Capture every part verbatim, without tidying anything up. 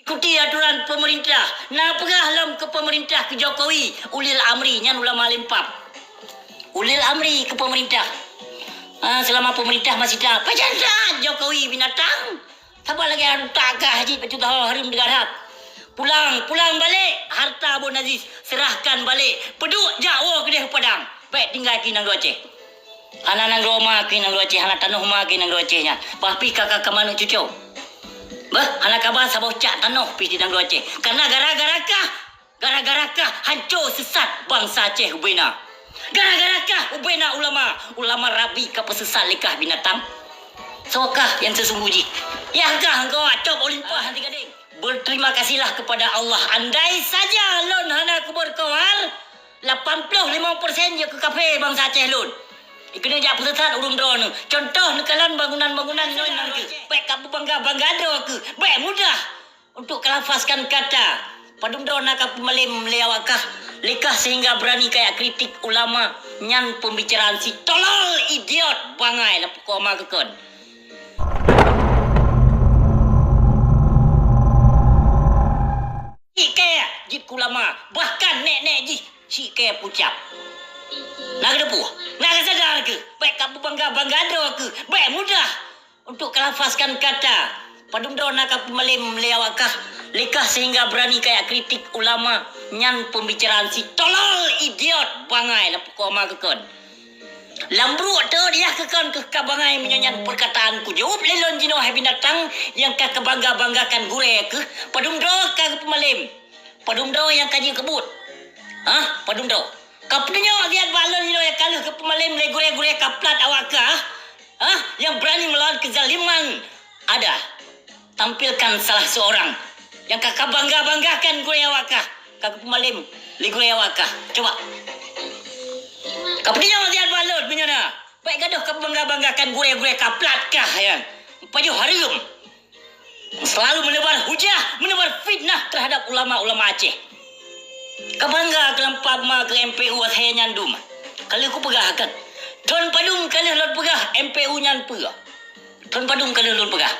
Ikuti aturan pemerintah. Na peugah lom keu pemerintah, keu Jokowi, ulil amri, nyan ulama lempap. Ulil amri keu pemerintah. Ha, selama pemerintah masih taat, pajan taat Jokowi binatang. Saban lagèe ureueng takah jih, pacut taho hareuem digarap. Pulang, pulang balek harta Abon Aziz, serahkan balek. Peuduek jak woe keudeh u Padang. Bèk tinggai keu nanggroe Aceh. Hana nanggroe ma keu nanggroe Aceh, hana tanoh ma keu nanggroe Aceh nyan. Bah pih ka, ka, ka manok cuco. Beuh, hana kaba saboh cak tanoh pih di nanggroe Aceh. Karena gara-gara kah, gara-gara kah hanco seusat bansa Aceh ubena. Gara-gara kah ubena ulama, ulama rabi ka peusesat lé kah binatang. Soe kah nyang seusunggoh jih? Yah kah engkau acok Olimpah hati gadeng? Berterima kasihlah kepada Allah. Andai saja lôn hana keubor kawar, lapan ploh limong persen jeuet keu kafé bansa Aceh lôn. Keuneuk jak peusesat ureueng droeneuh. Contoh neukalon bangunan-bangunan nyoe nan keuh. Bèk ka beubangga-bangga droe keuh. Bèk mudah untuk kalafazkan kata. Padum droe na ka peumalém lé awak kah. Lé kah sehingga berani kajak kritik ulama. Nyan pembicaraan si tolol, idiot, bangai, lapuk koma keu kon. Cit kèe jeuet keu ulama, bahkan nèk-nèk jih cit kèe pucap. Na keuh teupeue? Na keuh sadar keuh? Bèk ka beubangga-bangga droe keuh. Bèk mudah untuk kalafazkan kata. Padum droe na ka peumalém lé awak kah, lé kah sehingga berani kajak kritik ulama. Nyan pembicaraan si tolol, idiot, bangai, lapuk koma keu kon. Lam bruek teuôt yah keu kon keuh ka bangai meunyoe nyan peurkataan kujaweueb lé lôn jinoe, hai binatang nyang ka keubangga-banggakan gurèe keuh, padum droe ka geupeumalém? Padum droe nyang ka jeuet keu buet? Hah? Padum droe? Ka peutunyok siat bak lôn jinoe nyang ka lheueh geupeumalém lé gurèe-gurèe kaplat awak kah? Hah? Nyang beurani meulawan keuzaliman? Ada. Tampilkan salah seorang nyang ka, ka bangga-banggakan gurèe awak kah, ka geupeumalém lé gurèe awak kah. Cuba. Ka peutunyok siat bak lôn meunyoe na. Bèk gadoh ka bangga-banggakan gurèe-gurèe kaplat kah nyan. Pajoh hareuem. Selalu menebar hujah, menebar fitnah terhadap ulama-ulama Aceh. Ka bangga keu lam pap ma keu M P U asai nyan dum. Ka lheueh kupeugah kan. Thon padum ka lheueh lôn peugah M P U nyan peue? Thon padum ka lheueh lôn peugah?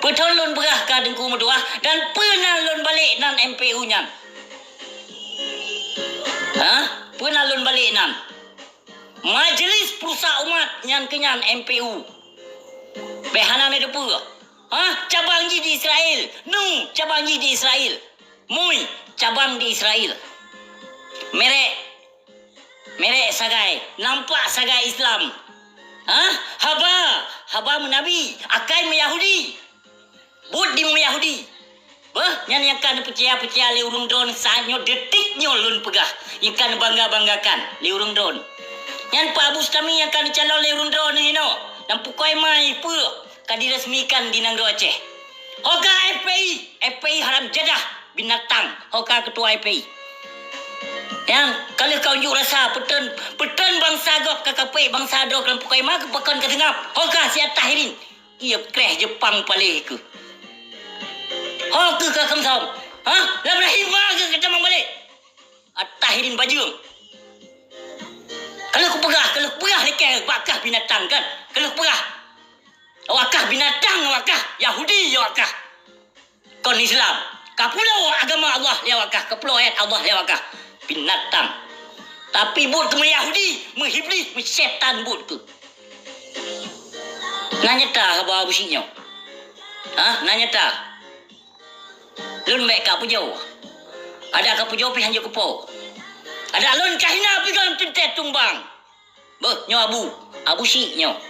Peuthon lôn peugah ka Teungku Meutuah dan peue na lôn balek nan M P U nyan? Hah? Peue na lôn balek nan? Majelis Perusak Umat nyan keuh nyan M P U. Bèk hana neuteupeue. Hah? Cabang jih di Israel. Nu, cabang jih di Israel. Mui, cabang di Israel. Merek, merek sagai, nampak sagai Islam. Hah? Haba, haba meunabi, akai meuyahudi. Buet di meuyahudi. Beuh, nyan nyang ka neupeucaya-peucaya lé ureueng droeneuh saát nyoe, detik nyoe lôn peugah. Nyang ka neubangga-banggakan lé ureueng droeneuh. Nyan Pak Bustami nyang ka neucalon lé ureueng droeneuh inoe. Lam pukoi mai peue ka diresmikan di nanggroe Aceh. Ho ka F P I, F P I haram jadah, binatang. Ho ka keutua F P I. Nyang ka lheueh ka unjuk rasa, peuton, peuton bansa gob ka kapék, bansa droe lam pukoi ma keu pakon ka seungab. Ho ka si Attahirin. Iya kreh Jepang paléh keuh. Ho keuh ka keusom? Hah? Lam rahim ma keuh ka tamong balek? Attahirin bajeueng. Ka lheueh kupeugah, ka lheueh kupeugah lé kèe bak kah binatang kan? Ka lheueh kupeugah. Awak kah binatang, awak kah Yahudi, awak kah. Kon Islam. Ka pulo agama Allah lé awak kah, ka pulo ayat Allah lé awak kah. Binatang. Tapi buet keuh meuyahudi, meuiblih, meusyètan buet keuh. Na nyata haba Abu Syik nyoe? Hah? Na nyata? Lôn bèk ka pujoe. Adak ka pujoe pih hanjeuet kupo. Adak lôn ka hina pih gohlom teuntèe tumbang. Beuh, nyoe Abu, Abu Syik nyoe.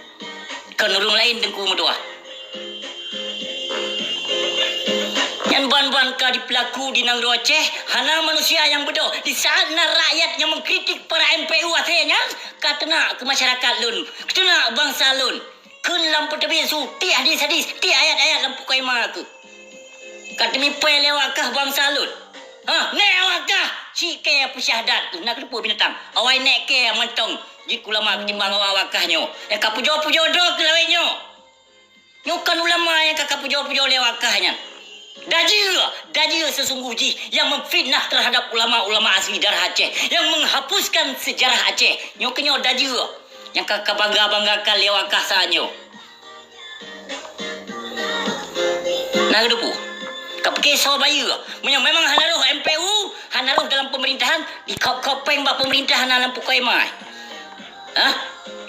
Kon ureueng laén Teungku Meutuah. Nyan ban-ban ka jipeulaku di nanggroe Aceh, hana manusia nyang beudôh. Di saat na rakyat nyang mengkritik para M P U asai nyan, ka teunak keu masyarakat lôn, teunak bansa lôn. Kheun lam peuteubiet su, tiek hadis-hadis, tiek ayat-ayat lam pukoi ma keuh. Ka teumipèe lé awak kah bansa lôn. Ha, nèk awak kah, cit kèe peusyahadat keuh, na keuteupeu binatang. Awai nèk kèe mantong jeuet keu ulama ketimbang awak-awak kah nyoe. Nyang ka pujoe-pujoe droe keuh lawét nyoe. Nyoe kan ulama nyang ka, ka pujoe-pujoe lé awak kah nyan. Dajeu, dajeu seusunggoh jih nyang meufitnah terhadap ulama-ulama asli darah Aceh, nyang menghapuskan sejarah Aceh. Nyoe keuh nyoe dajeu nyang ka, ka bangga-banggakan lé awak kah saat nyoe. Na keuteupeu? Ka pike soe bayeue? Meunyoe memang hana roh M P U, hana roh dalam pemerintahan, dikop-kop péng bak pemerintah hana lam pukoi mai. Hah?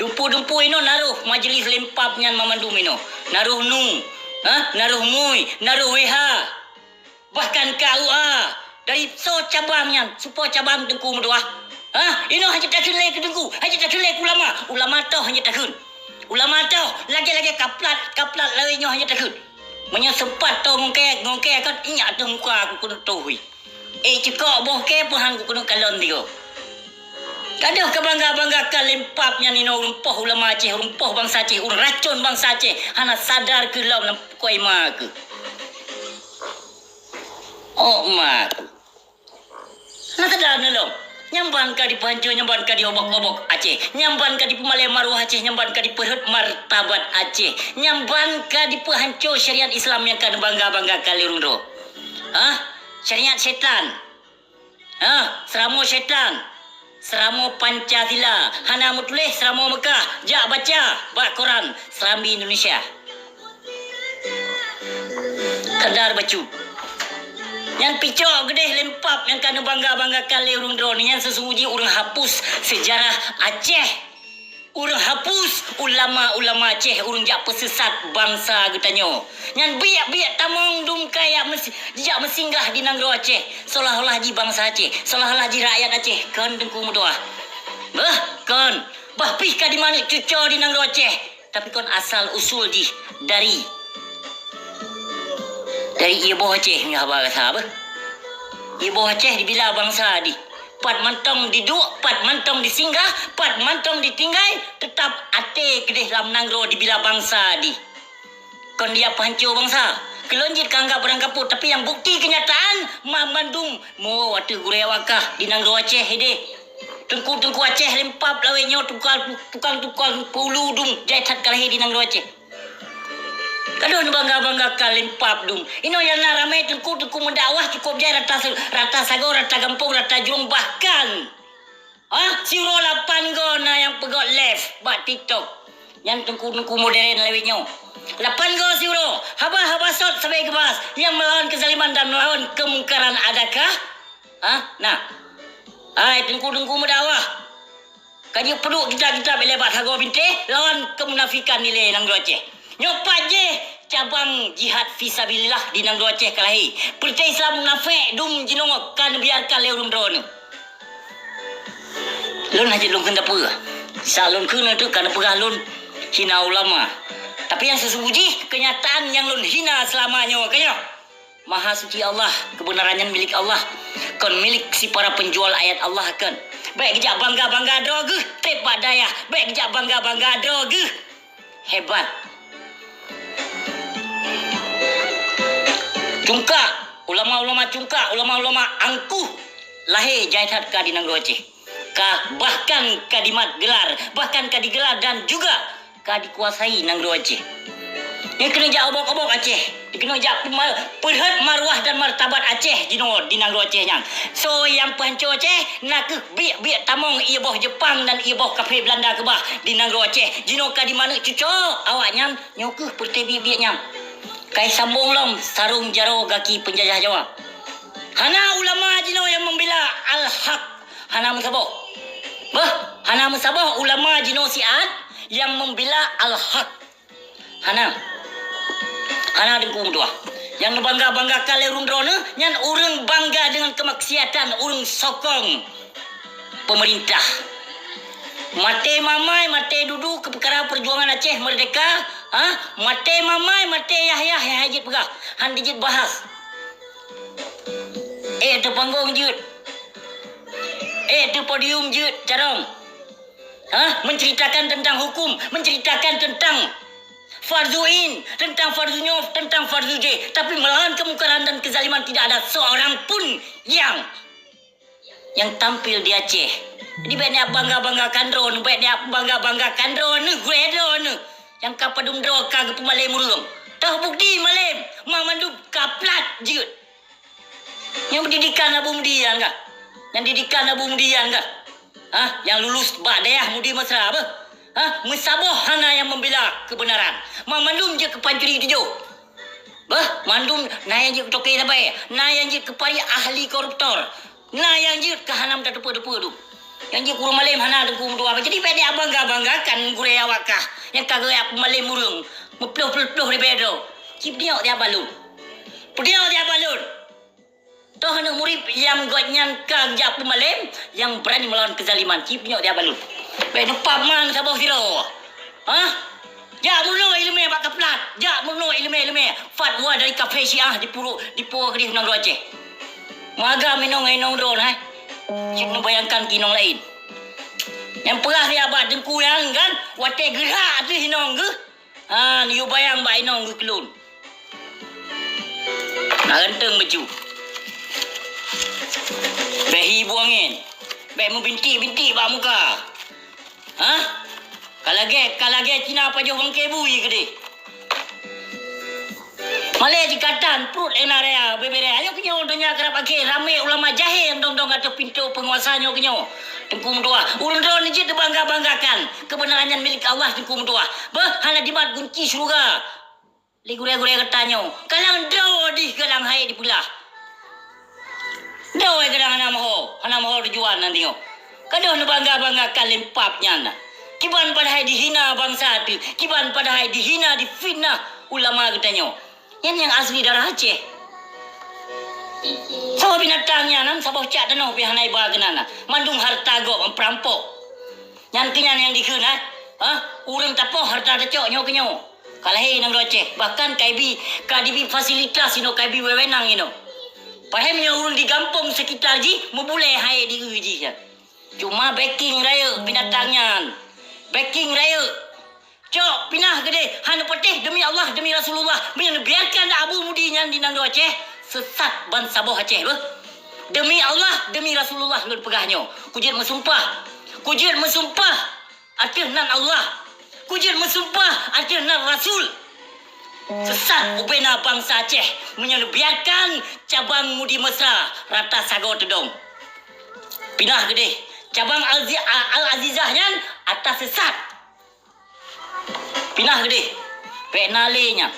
Dumpu-dumpu inoe na roh majelis lempap nyan mamandum inoe. Na roh nu. Hah? Na roh mui, na roh W H. Bahkan K U A. Dari soe cabang nyan, soe po cabang Teungku meutuah? Hah? Inoe hana takheun lé keu Teungku, hana takheun lé keu ulama. Ulama toh hana takheun. Ulama toh lagée-lagée kaplat, kaplat lawét nyoe hana takheun. Meunyoe sempat toh ngongkée, ngongkée kon inyak ateueh muka aku keuneuk toh hui. Eh, cukok boh kée peuhan ku keuneuk kalon tigo. Ka deuh ka bangga-bangga ka lempap nyan inoe ureuëng poh ulama Aceh, ureuëng poh bansa Aceh, ureuëng racon bansa Aceh, hana sadar keu lom lam pukoi ma keuh. Oh, ma keuh. Hana sadar neulom. Nyang ban ka dipeuhanco, nyang ban ka diobok-obok Aceh. Nyang ban ka dipeumalée maruah Aceh, nyang ban ka dipeurhot martabat Aceh. Nyang ban ka dipeuhanco syariat Islam nyang ka neubangga-bangga ka lé ureuëng droe. Hah? Syariat setan. Hah, seuramoe setan, seuramoe Pancasila, hana meutuléh seuramoe Meukah, jak baca bak koran Serambi Indonesia. Kadar bacut. Nyan picok geudeh lempap nyang ka neubangga-banggakan lé ureuëng droeneuh nyan sesungguhnya ureuëng hapus sejarah Aceh. Ureuëng hapus ulama-ulama Aceh, ureuëng jak peusisat bansa geutanyoe. Nyan biek-biek tamong dum kaya meusi-, jijak meusinggah di nanggroe Aceh, seolah-olah jih bansa Aceh, seolah-olah jih rakyat Aceh. Kon Teungku meutuah. Beuh, kon. Bah pih ka dimaneuk cuco di nanggroe Aceh, tapi kon asal usul jih dari, dari ié boh Aceh nyoe haba gata beuh. Ié boh Aceh dibila bansa di Pat mantong diduek, pat mantong disinggah, pat mantong ditinggai, teutap até keudeh lam nanggroe dibila bansa di. Kon dia peuhanco bansa. Keu lôn jeuet ka anggap barang kapot, tapi nyang bukti keunyataan, ma bandum mo ateueh gurée wakah di nanggroe Aceh ideh. Teungku-teungku Aceh lempap lawét nyoe tukang, tukang-tukang peulu dum jai that ka lahé di nanggroe Aceh. Ka deuh neubangga-banggakan lempap dum. Inoe nyang na ramé teungku-teungku meudakwah cukôp jai rata se-, rata sagoe, rata gampông, rata jurông, bahkan, ha, siuroe lapan goe na nyang peugöt live bak TikTok. Nyan teungku-teungku modern lawét nyoe. Lapan goe siuroe, haba-haba sot sabe geubahas nyang meulawan keuzaliman dan meulawan keumungkaran adakah? Ha? Nah. Hai teungku-teungku meudakwah. Ka jipeuduek kitab-kitab ilée bak sagoe bintéh lawan keumunafikan ilée nanggroe Aceh. Nyoe pat jih cabang jihad fisabilillah di nanggroe Aceh ka lahé. Peurintah Islam munafék dum jinoe ka neubiarkan lé ureuëng droeneuh. Lôn hana lôn kheun tapeue. Sa lôn kheun teuk ka neupeugah lôn hina ulama. Tapi nyang sesungguh jih keunyataan nyang lôn hina seulama nyoe ka nyoe. Maha suci Allah, keubeunaran nyan milék Allah, kon milék si para peunjual ayat Allah kon. Bék geujak bangga-bangga droe geuh, treb bak dayah, bék geujak bangga-bangga droe geuh. Hebat. Cungkak, ulama-ulama cungkak, ulama-ulama angkuh, lahé jai that ka di nanggroe Aceh. Ka, bahkan ka dimat gelar, bahkan ka digelar dan juga ka dikuasai nanggroe Aceh. Nyang keuneuk jak obok-obok Aceh, dikeuneuk jak pema-, peurhot maruah dan martabat Aceh jinoe di nanggroe Aceh nyan. Soe nyang peuhanco Aceh, nakeuh biek-biek tamong ié boh Jepang dan ié boh kafé Beulanda keubah di nanggroe Aceh. Jinoe ka dimaneuk cuco awaknyan, nyoe keuh peureuté biek-biek nyan. Kai sambong lom sarong jaroe gaki peunjajah Jawa. Hana ulama jinoe nyang membela al-haq. Hana meusaboh. Beuh, hana meusaboh ulama jinoe siat nyang membela al-haq. Hana. Hana teungku meutuah. Nyang neubangga-banggakan lé ureuëng droeneuh nyan ureuëng bangga deungon keumaksiatan, ureuëng sokong peumeurintah. Maté mamai, maté dudu keu peukara peujuangan Aceh meurdeka, ha? Maté mamai, maté yah-yah, yah jeuet peugah, han jeuet bahas. Eh, teupanggong jeuet. Eh, teu podium jeuet carông. Hah? Menceritakan tentang hukum, menceritakan tentang fardu ain, tentang fardu nyoe, tentang fardu jih. Tapi melawan kemungkaran dan kezaliman tidak ada seorang pun yang, yang tampil di Aceh. Jadi bék neubangga-banggakan droeneuh, bék neubangga-banggakan droeneuh, gurée droeneuh. Nyang ka padum droe ka geupeumalém ureuëng. Toh bukti malém, ma mandum ka plat jeuet. Nyang didikan Abu Mudi nyan kah? Nyang didikan Abu Mudi nyan kah? Hah? Nyang lulus bak dayah Mudi Mesra beuh? Hah? Meusaboh hana nyang membela keubeunaran. Ma mandum jeuet keu pancuri tujoh. Beuh, mandum na nyang jeuet keu toke sabai, na nyang jeuet keu pariek ahli koruptor, na nyang jeuet keu hana tateupeue-teupeue tu. Nyang jeuet keu ureueng malém hana Teungku meutuah. Jadi bèk bangga-banggakan gurèe awak kah nyang ka geujak peumalém ureueng meuploh-ploh ribèe droe. Ci peudiok siat bak lôn. Peudiok siat bak lôn. Toh aneuk murit nyang gobnyan ka geujak peumalém nyang beurani meulawan keuzaliman. Ci peudiok siat bak lôn. Bèk neupap man saboh sidroe. Hah? Jak meurunoe iéleumé bak kaplat. Jak meurunoe iéleumé-iéleumé. Fatwa dari kafé Syiah dipuruek, dipuwoe keudéh nanggroe Aceh. Meuagam inong, inong droe, hai. Cit neubayangkan keu inong laén. Nyang peugah siat bak Teungku nyan kan, watèe geurak ateueh inong geuh. Ha, neuyue bayang bak inong geuh keu lôn. Na ganteng bacut. Bèk hi bu angén. Bèk meubintik-bintik bak muka. Hah? Ka lagèe, ka lagèe Cina pajoh bangke bui keudéh. Malèe jikatan pruet lé na raya bèbèrèe. Nyoe keunyoe donya karab akhé, ramé ulama jahé nyang dong-dong ateueh pintoe peunguasa nyoe keunyoe. Teungku meutuah, ureueng droeneuh jeuet teubangga-banggakan. Keubeunaran nyan milék Allah Teungku meutuah. Beuh, hana jimat gunci syeuruga. Lé gurèe-gurèe geutanyoe, kalang droe dih kalang hai dipeugah. Droe kadang hana meuho, hana meuho tujuan nyan nyoe. Ka deuh neubangga-banggakan lé pap nyan. Kiban padahai dihina bansa teuh, kiban padahai dihina difitnah ulama geutanyoe. Nyan nyang asli darah Aceh. Saboh binatang nyan, saboh cak tanoh pih hana iba keunan. Mandum harta gob perampok. Nyan keuh nyan nyang dikheun, eh? Hah? Ureueng tapoh harta tacok nyoe keu nyoe. Ka lahé nanggroe Aceh, bahkan ka ibi, ka dibi fasilitas inoe, ka ibi wewenang inoe. Padahai meunyoe ureueng di gampông sekitar jih, meubulée hai di eu jih nyan. Cuma backing rayeuk binatang nyan. Backing rayeuk. Cok, pinah keudeh, hana patéh demi Allah, demi Rasulullah. Meunyoe neubiarkan Abu Mudi nyan di nanggroe Aceh, sesat bansaboh Aceh beuh. Demi Allah, demi Rasulullah lôn peugah nyoe. Kujeuet meusumpah. Kujeuet meusumpah ateueh nan Allah. Kujeuet meusumpah ateueh nan Rasul. Sesat ubena bansa Aceh meunyoe neubiarkan cabang Mudi Mesra rata sagoe teudong. Pinah keudeh, cabang Al-, Al-Azizah nyan ata sesat. Pinah keudeh, bèk na lé nyan.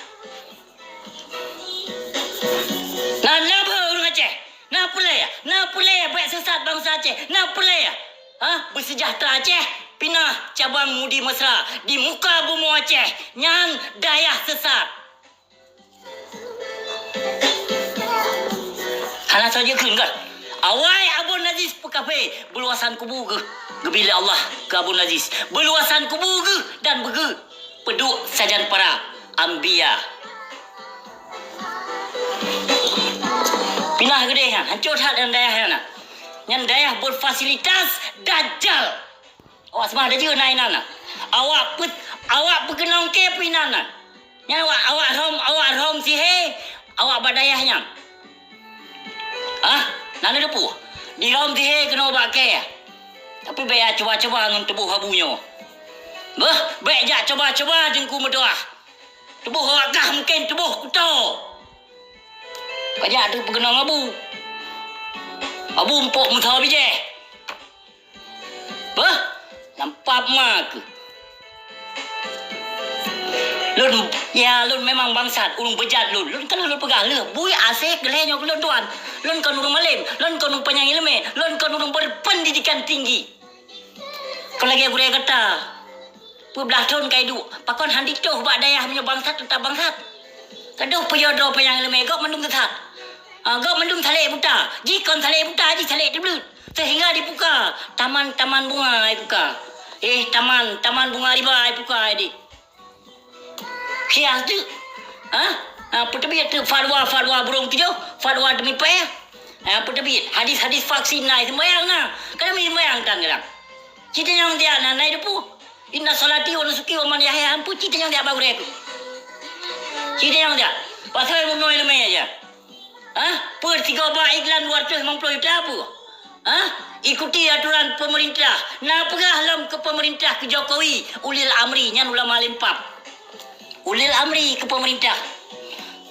Na, na beuh ureueng Aceh. Na peulée, na peulée bèk sesat bansa Aceh. Na peulée. Ha, beuseujahtra Aceh. Pinah cabang Mudi Mesra di muka bumoe Aceh. Nyan dayah sesat. Hana saja kheun kan? Awai Abon Aziz peukafé, beuluasan kubu geuh geubi lé Allah keu Abon Aziz. Beuluasan kubu geuh dan beugeuh peuduek sajan para anbiya. Pinah keudeh nyan, hanco that nyan dayah nyan. Nyan dayah buet fasilitas dajal. Awak seumah dajeu na inan na. Awak pet-, awak peukeunong kée pih inan na. Nyan awak, awak rhom, awak rhom sihé, awak bak dayah nyan. Ah, na neuteupeue. Dirhom sihé keunoe bak kée. Tapi bèk jak cuba-cuba ngon tuboh abu nyoe. Beuh, bèk jak cuba-cuba Teungku meutuah. Tuboh awak kah mungken tuboh kuto. Ka jak teuh peukeunong abu. Abu mpok meusawa bijéh. Beuh, nampak ma keuh. Lôn, ya, lôn memang bangsat, ureueng beujat lôn. Lôn kan lôn peugah lheueh, bui aséh keu lhèe nyoe keu lôn tuan. Lôn kon ureueng malém, lôn kon ureueng panyang iéleumé, lôn kon ureueng berpendidikan tinggi. Kon lagèe gurèe gata. Peublah thon ka iduek, pakon han jitoh bak dayah meunyoe bangsat teutap bangsat. Gadôh peue yo droe panyang iéleumé, gob mandum sesat. Ah, gob mandum salek buta. Jih kon salek buta, jih salek teubleuet. Sehingga dipuka taman-taman bunga ipuka. Eh, taman, taman bunga riba ipuka di. Hias tu. Ha? Ha, peuteubiet tu fatwa-fatwa burông tujoh, fatwa demi payah. Ha, peuteubiet hadis-hadis vaksin na, sembayang na. Kadang sembayang tan kadang. Cita nyang dia na, na depu. Inna salati wa nusuki wa man yahya ampu cita nyang dia bak gurèe tu. Cita nyang dia. Pasal bunoe lemai aja. Ha? Peue sigoe bak iklan dua ratus lima puluh juta peue? Ha? Ikuti aturan pemerintah. Na peugah lom keu pemerintah keu Jokowi, ulil amri nyan ulama lempap. Ulil amri keu pemerintah.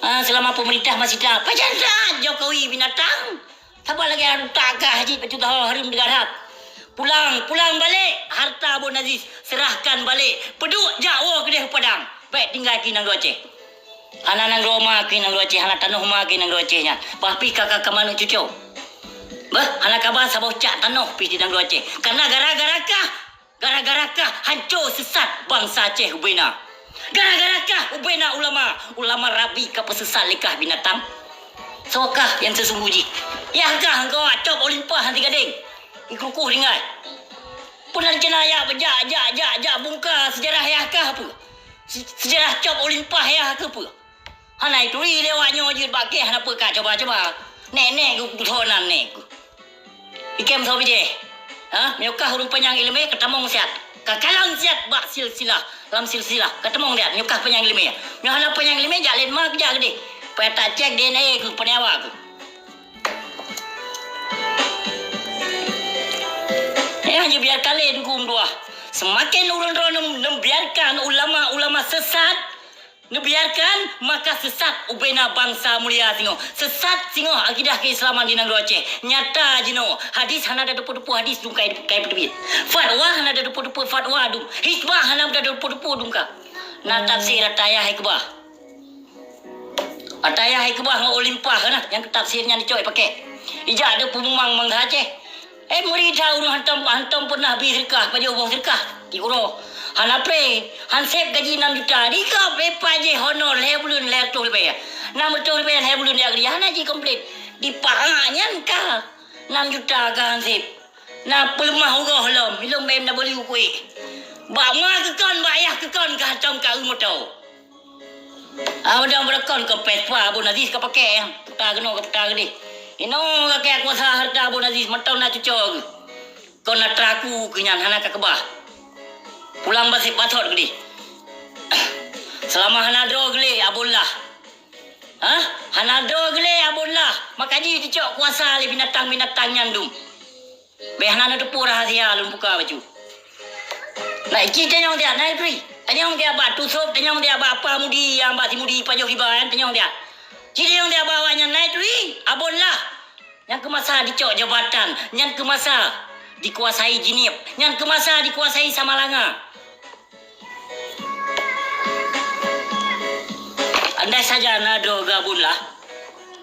Ha, selama pemerintah masih taat. Pajan taat Jokowi binatang. Saban lagèe utak kah jih bacut taho hareuem digarhat. Pulang, pulang balek harta Abon Aziz, serahkan balek. Peuduek jak woe keudeh u Padang. Bèk tinggai keu inong Aceh. Hana nanggroe ma keuh nanggroe Aceh, hana tanoh ma keuh nanggroe Aceh nyan. Bah pih ka, ka, ka manok cuco. Beuh, hana kaba saboh cak tanoh pih di nanggroe Aceh. Karena gara-gara kah, gara-gara kah hanco sesat bansa Aceh ubena. Gara-gara kah ubena ulama, ulama rabi ka peusesat lé kah binatang. Soe kah nyang seusunggoh jih? Yah kah engkau cop Olimpah hana gadeng. Ikrukuh tinggai. Peue na rencana jak, jak, jak, jak, jak bungka sejarah yah kah peue? Se-, sejarah cop Olimpah yah keuh peue? Hana ituri lé awak nyoe jeuet bak kèh hana peue ka coba-coba. Nek-nek ku, ku tho nan nek ku. Ikèe meusoe bijéh. Ha? Meunyoe kah ureueng panyang ileumèe, ka tamong siat. Ka kalon siat bak silsilah, lam silsilah. Ka tamong siat, meunyoe kah panyang ileumèe. Meunyoe hana panyang ileumèe, jak lét ma keujak keudeh. Payah tacek D N A ku, peunawa ku. Eh, hana biarkan lé hukum dua. Semakin ureueng droeneuh membiarkan ulama-ulama sesat, neubiarkan, maka sesat ubena bansa mulia singoh. Sesat singoh akidah keislaman di nanggroe Aceh. Nyata jinoe, hadis hana teupeue-teupeue hadis dum kai, kai peuteubiet. Fatwa hana teupeue-teupeue fatwa dum. Hikmah hana teupeue-teupeue dum ka. Na tafsir ata yah hai keubah. Ata yah hai keubah ngon Olimpah na, nyang tafsir nyan dicok ipaké. Ijak ada peumumang bansa Aceh. Eh, meuri that ureueng hantom, hantom peunah bi seudeukah, pajoh boh seudeukah di uroe. Hana pré, han sép gaji nam juta. Di gob leupah jih honor lhèe buleuen lhèe reutôh leubeh. Nam reutôh leubeh lhèe buleuen jak geuriah, hana jikomplit. Di paha nyan ka nam juta ka han sép. Na peuleumah uroe lom, ilôn bèe na beli kuéh. Bak ma keukon, bak yah keukon ka hantom ka eu moto. Ah, padang beureukan keu Vespa Abon Aziz ka pakai, ya. Peta keunoe, ka peta keudeh. Inoe ka kaya kuasa harta Abon Aziz, mantong na cuco geuh. Kon na traku keu nyan hana ka keubah. Pulang basét batot keudeh. Seulama hana droe geulé Abon lah. Hah? Hana droe geulé Abon lah. Maka jih dicok kuasa lé binatang-binatang nyan dum. Bèk hana neuteupeue rahasia lôn buka bacut. Nah, ci tanyong siat, na ituri. Tanyong siat bak Tusop, tanyong siat bak Apa Mudi, nyang bak si Mudi pajoh riba nyan, tanyong siat. Ci tanyong siat bak awak nyan, na ituri. Abon lah. Nyan keu masa dicok jabatan, nyan keu masa dikuasai Jeunieb, nyan keu masa dikuasai Samalanga. Andai saja na droe gabun lah,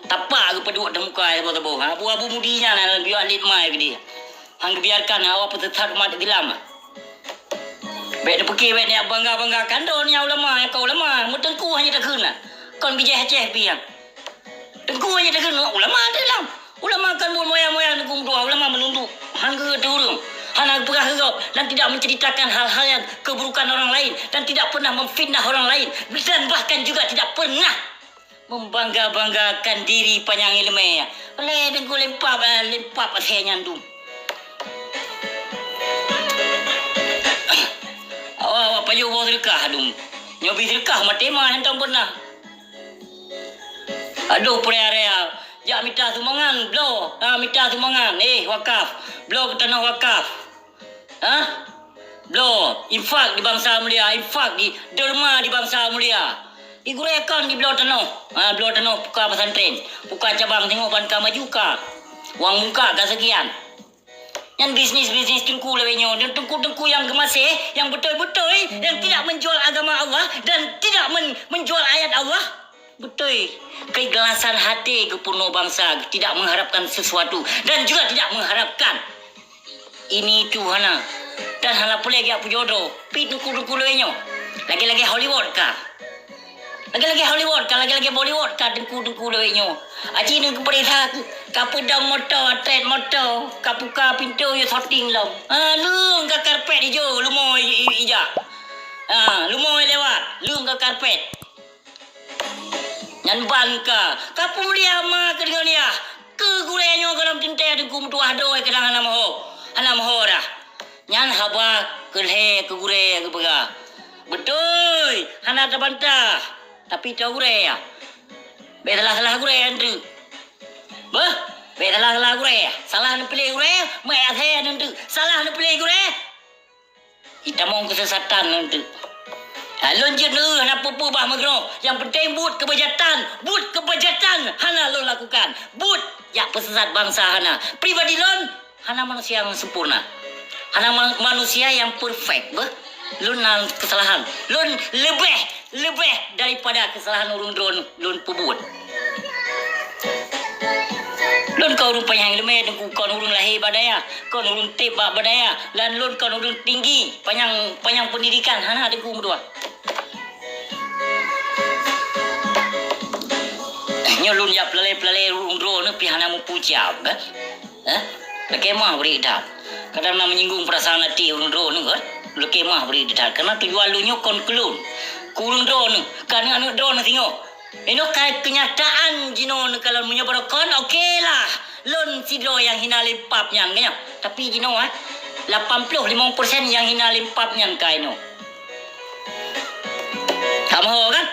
tapak geupeuduek di muka saboh-saboh. Ha, Abu-abu Mudi nyan na biwak lit mai keudeh. Han geubiarkan hawa peusesat umat Islam. Bèk neupike, bèk neubangga-banggakan droe nyan ulama, nyang ka ulama, meuteungku hana takheun na. Kon bijéh Aceh pih nyan. Teungku hana takheun ulama Islam. Ulama kan buet moyang-moyang teungku meutuah, ulama meununduk. Han geuturun, hana geupeugah geugob dan tidak menceritakan hal-hal yang keburukan orang lain dan tidak pernah memfitnah orang lain dan bahkan juga tidak pernah membangga-banggakan diri panyang ileumèe. Lé teungku lempap, eh, lempap asèe nyan dum. Awak, awak pajoh boh seudeukah dum. Nyoe bi seudeukah maté ma hantom pernah. Adoh, peuraya-raya, jak mita sumbangan, bloe, ha, mita sumbangan, eh, wakaf, bloe keu tanoh wakaf. Ha? Bloe, infak di bansa mulia, infak di derma di bansa mulia. Di gurèe kon di bloe tanoh, ha, bloe tanoh buka pesantren, buka cabang, tengok ban ka maju ka. Wang muka ka sekian. Nyan bisnis-bisnis teungku lawét nyoe, dan teungku-teungku nyang geumaséh, nyang beutôi-beutôi, nyang tidak menjual agama Allah dan tidak men-, menjual ayat Allah. Beutôi, keikhlasan hati geupunoh bansa, tidak mengharapkan sesuatu dan juga tidak mengharapkan ini itu hana. Dan hana peureulèe jak pujoe droe, pih teungku-teungku lawét nyoe. Lagèe-lagèe Hollywood ka. Lagèe-lagèe Hollywood ka, lagèe-lagèe Bollywood ka, teungku-teungku lawét nyoe. Aci neuk peuriksa, ka peudong moto, trét moto, ka buka pintoe, yue shooting lom. Ha, leueng ka karpet ijo, leumo i-, i-, ija. Ha, leumo lewat, leueng ka karpet. Nyan ban ka, ka peumulia ma keu deungon yah. Keu gurèe nyoe gohlom teuntèe teungku meutuah droe keudang hana moho, hana moho dah. Nyan haba keu lhèe keu gurèe geupeugah. Beutôi, hana tabantah, tapi toh gurèe. Bèk salah-salah gurèe eunteuk. Beuh, bèk salah-salah gurèe. Salah neupiléh gurèe, meu'èk asèe eunteuk. Salah neupiléh gurèe, itamong keusesatan eunteuk. Ha, lôn jeuet neueu hana peue-peue bah meugroe. Nyang peunteng buet keubeujakan, buet keubeujakan hana lôn lakukan. Buet jak peusesat bansa hana. Pribadi lôn, hana manusia nyang sempurna. Hana ma-, manusia nyang perfect, beuh. Lôn na keusalahan. Lôn leubeh leubeh daripada keusalahan ureuëng droeneuh lôn peubuet. Lôn kon ureuëng panyang iéleumé, Teungku, kon ureuëng lahé bak dayah, kon ureuëng teb bak dayah, dan lôn kon ureuëng tinggi panyang, panyang peundidikan, hana, Teungku, meutuah. Nyoe lôn jak peulalé-peulalé ureuëng droeneuh pih hana meupucam, kan? Eh? Lakée meuah bri that. Kadang na menyinggung perasaan até ureuëng droeneuh, kan? Lakée meuah bri that. Karena tujuan lôn nyoe kon keu lôn. Keu ureuëng droeneuh, keu aneuëk-aneuëk droeneuh singoh. Inoe ka keunyataan jinoe neukalon, meunyoe barokon, oke lah. Lôn sidroe nyang hina lé pap nyan, kan nyan. Tapi jinoe, eh, lapan ploh limong persen nyang hina lé pap nyan ka inoe. Ka meuho, kan?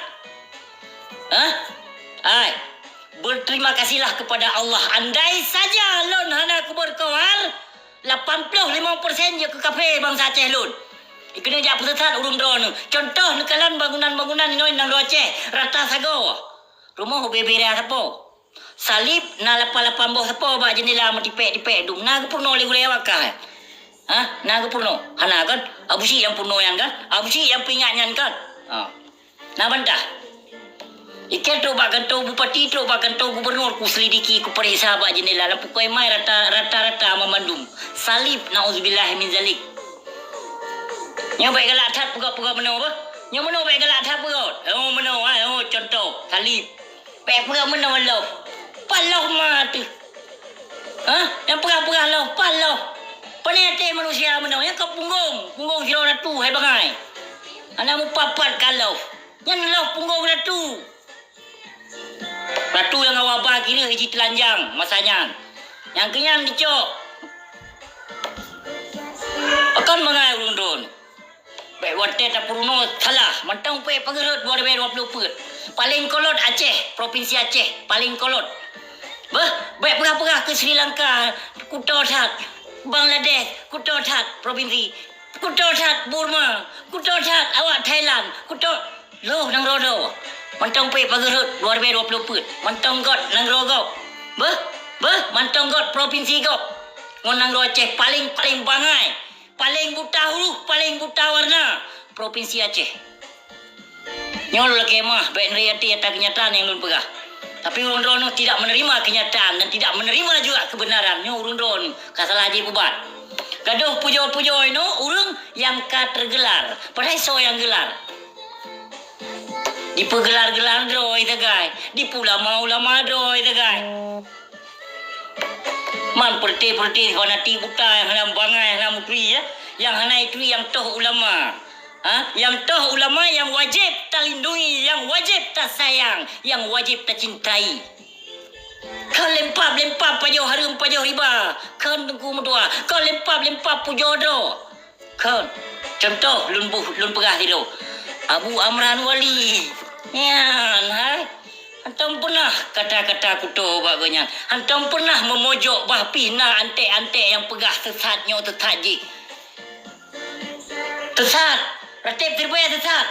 Hah? Ai, berterima kasihlah kepada Allah. Andai saja lôn hana kuberkoar, lapan ploh limong persen jeuet keu kafé bansa Aceh lôn. Ikeuneuk jak peusesat ureuëng droeneuh. Contoh neukalon bangunan-bangunan inoe nanggroe Aceh, rata sagoe. Rumoh ubé-ubé raya sapo. Salib na lapan-lapan boh sapo bak jeundela meutipék-tipék dum. Na geupeurunoe lé gurée awak kah? Hah? Na geupeurunoe? Hana, kan? Abu Syik nyang peurunoe nyan, kan? Abu Syik nyang peuingat nyan, kan? Ha. Na bantah. Ikée trok bak kantô bupati, trok bak kantô gubernur, kuselidiki, kupeuriksa bak jeundela, lam pukoi mai rata, rata-rata mamandum. Salib, nauzubillah min zalik. Nyoe bék galak that peugah-peugah meunoe beuh. Nyoe meunoe bék galak that peugah. Oh, meunoe, ai, oh, contoh, salib. Bék peugah meunoe lom. Pat lom ma teuh. Hah? Nyang peugah-peugah lom, pat lom. Pane até manusia meunoe, nyang ka punggong, punggong sidroe ratu hai bangai. Hana mupat-pat ka lom. Nyan lom punggong ratu. Ratu nyang awak ba kireueh jiteulanjang masa nyan. Nyang keu nyan dicok. Pakon bangai ureuëng droeneuh. Bék watée tapeurunoe salah, mantong pék pageurhot dua ribée dua ploh peuet. Paléng kolot Aceh, propinsi Aceh, paléng kolot. Beuh, bék peugah-peugah keu Sri Lanka, kuto that, Bangladesh, kuto that, propinsi, kuto that, Burma, kuto that, awak Thailand, kuto, loh nanggroe droe. Mantong pék pageurhot dua ribée dua ploh peuet, mantong göt nanggroe gob. Beuh, beuh, mantong göt propinsi gob. Ngon nanggroe Aceh paléng, paléng bangai. Paléng buta huruf, paléng buta warna, propinsi Aceh. Nyoe lagée mah, bék neuri até ata keunyataan nyang lôn peugah. Tapi ureuëng droeneuh tidak menerima kenyataan dan tidak menerima juga kebenaran. Nyoe ureuëng droeneuh ka salah jih bubat. Gadoh pujoe-pujoe nyoe ureuëng nyang ka tergelar. Padahai soe nyang gelar? Dipeugelar-gelar droe sagai, dipeulama-ulama droe sagai. Man peureuté-peureuté fanatik buta nyang hana bangai, hana meuturi, ya. Nyang hana ituri nyang toh ulama. Ha? Nyang toh ulama nyang wajéb talindungi, nyang wajéb tasayang, nyang wajéb tacintai. Kon lempap-lempap pajoh hareuem pajoh riba, kon Teungku meutuah. Kon lempap-lempap pujoe droe. Kon, contoh lôn buh, lôn peugah sidroe. Abu Amran Wali. Nyan, hai. Hantom peunah kata-kata kuto bak gobnyan. Hantom peunah meumojok bah pih na antek-antek nyang peugah sesat nyoe sesat jih. Sesat. Rateb Siribée sesat.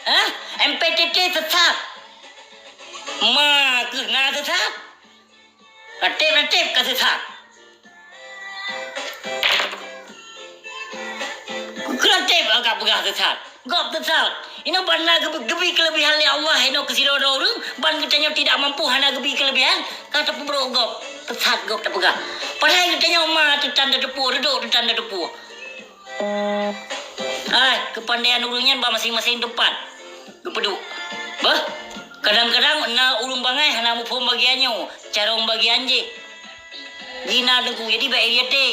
Hah? M P T T sesat. Ma keuh na sesat. Rateb-rateb ka sesat. Keu rateb ka peugah sesat. Gob sesat. Inoe ban na geubi, geubi keuleubihan lé Allah, inoe keu sidroe-droe ureuëng, ban geutanyoe tidak mampu hana geubi keuleubihan, ka tapeubrok gob. Sesat gob tapeugah. Padahai geutanyoe ma teutan tateupeue, reudok teutan tateupeue. Hai, keupandaian ureuëng nyan bak maséng-maséng teumpat geupeuduek. Beuh, kadang-kadang na ureuëng bangai hana muphom bagian nyoe, carông bagian jih. Jih na Teungku, jadi bék iri até.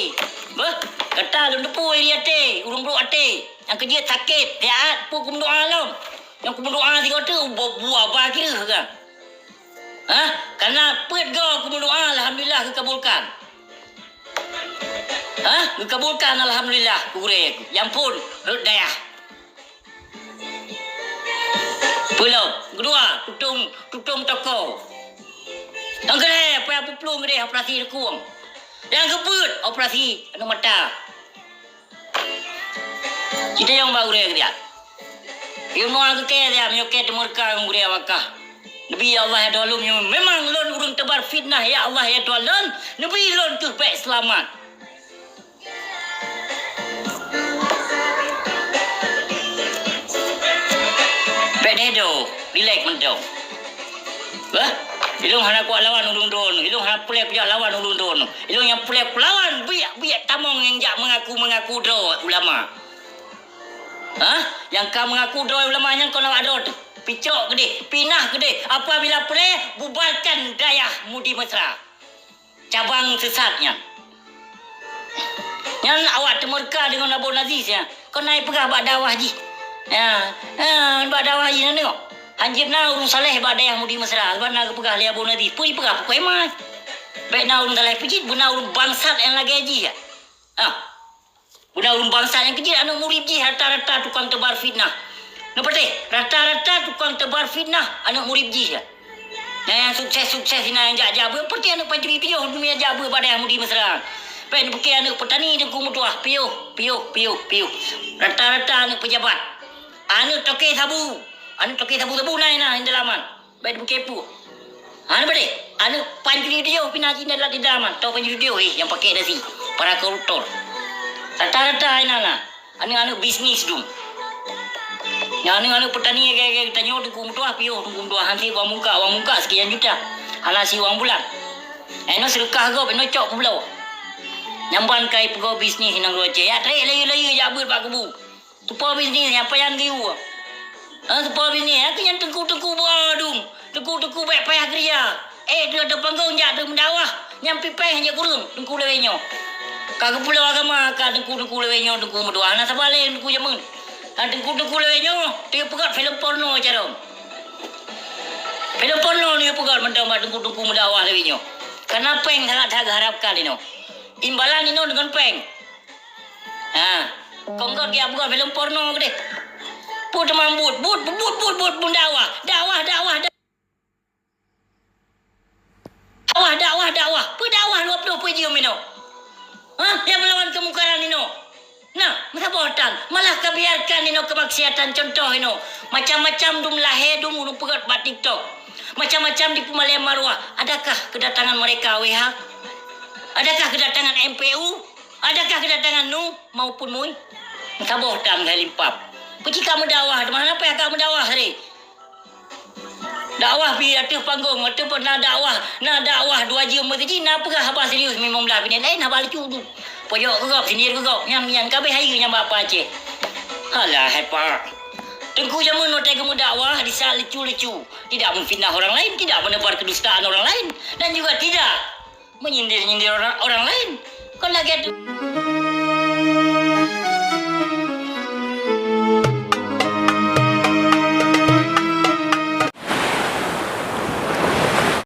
Beuh, gata lôn teupeue iri até, ureuëng brok até. Nyang keujeuet sakét, siat, peue kumeudoá lom. Nyang kumeudoá sigoe teuk, bu-, buah bah kireueh ka. Hah? Kana peuet goe kumeudoá, alhamdulillah geukabulkan. Hah? Geukabulkan, alhamdulillah, keu gurée. Ya ampôn, rhot dayah. Peulom, keudua, tutông, tutông toko. Nyang keulhée, payah peuplueng keudeh operasi leukueng. Nyang keupeuet, operasi aneuk mata. Cit tanyong bak gurée keudeh. Ilmu nyang keu kée siat, meunyoe kée teumeureuka ngon gurée awak kah. Neubi ya Allah ya Tuhan lôn, memang lôn ureuëng teubar fitnah ya Allah ya Tuhan lôn, neubi lôn keuh bék seulamat. Bék deh Aduh, rilek mantong. Bah, ilong hana kuat lawan ulôn droeneuh, ilong hana peureulée kujak lawan ulôn droeneuh. Ilong nyang peureulée kulawan biek-biek tamong nyang jak meungaku-meungaku droe ulama. Hah? Nyang ka meungaku droe ulama nyan kon awak droe teuh. Picok keudeh, pinah keudeh. Apabila peureulée, bubarkan dayah Mudi Mesra. Cabang sesat nyan. Nyan awak teumeureuka deungon Abon Aziz, ya. Kon na jipeugah bak dakwah jih. Ya, ya, bak dakwah jih na nyoe. Hanjeuet na ureuëng saleh bak dayah Mudi Mesra, sabab na geupeugah lé Abon Aziz. Peue jipeugah pukoi mas. Bék na ureuëng saleh peujit, beuna ureuëng bangsat nyang lagée jih, ya. Ha. Beuna ureuëng bangsat nyang keujeuet, aneuëk murit jih rata-rata tukang teubar fitnah. Neupatéh, rata-rata tukang teubar fitnah aneuëk murit jih, ya. Nyang, nyang sukses-sukses sinan nyang jak-jak beuet, peureulée aneuëk pancuri piôh dum nyang jak beuet bak dayah Mudi Mesra. Bék neupiké aneuëk peutani Teungku meutuah, piôh, piôh, piôh, piôh. Rata-rata aneuëk peujabat. Aneuëk toke sabu, aneuëk toke sabu-sabu na, na, di dalaman. Bék neupiké peue. Hana beude, aneuëk pancuri piôh pih na cit na di dalaman, toh pancuri piôh, eh, nyang pakai dasi, para koruptor. Rata-rata inan na, aneuëk-aneuëk bisnis dum. Nyang aneuëk-aneuëk peutani gaya-gaya geutanyoe Teungku meutuah piôh, Teungku meutuah hansi wang mungka, wang mungka sekian juta. Hana si wang bulan. Eno seudeukah gob, eno cok peubloe. Nyang ban kai peugoe bisnis nanggroe Aceh. Ya trek layeue-layeue jak beuet bak kubu. Teupo bisnis nyang payan geuyue. Ha, teupo bisnis, ha, keu nyan teungku-teungku beu dum. Teungku-teungku bék payah keurija. Eh, teuh ateueh panggong jak teuh meudakwah, nyang pipéh nyang kureueng teungku lawét nyoe. Ka geupeulo agama ka teungku-teungku lawét nyoe teungku meudakwah. Na saban lé teungku jameun. Ha, teungku-teungku lawét nyoe, teuh peugöt filem porno carông. Filem porno ni peugöt mantong bak teungku-teungku meudakwah lawét nyoe. Kana péng sangat that geuharapkan inoe. Imbalan inoe deungon péng. Ha, kongkot geujak buka filem porno keudeh. Peue teuma buet, buet, buet, buet, buet, buet dakwah, dakwah, dakwah, dakwah, dakwah, dakwah. Peue dakwah dua ploh peue jeuem inoe? Ha, nyang meulawan keumungkaran inoe. Nah, meusaboh tan, malah kabiarkan inoe keumaksiatan. Contoh inoe, macam-macam dum lahé dum ureuëng peugöt bak TikTok. Macam-macam dipeumalée maruah. Adakah kedatangan mereka W H? Adakah kedatangan M P U? Adakah kedatangan NU maupun MUI? Saboh tam hai limpab. Peucit ka meudakwah, teuma hana payah ka meudakwah lé. Dakwah pi ateueh panggong, ateueh pun na dakwah, na dakwah dua jeuem meuseujid, na peugah haba serius limong blaih minit laén haba lucu tu. Pojok keu gob, sindir keu gob, nyan, nyan ka abéh hai nyang bak Aceh. Alah, hai Pak. Teungku jameun watée geumeudakwah di saat lucu-lucu, tidak memfitnah orang lain, tidak menebar kedustaan orang lain, dan juga tidak menyindir-nyindir orang, orang lain. Kon lagée tu.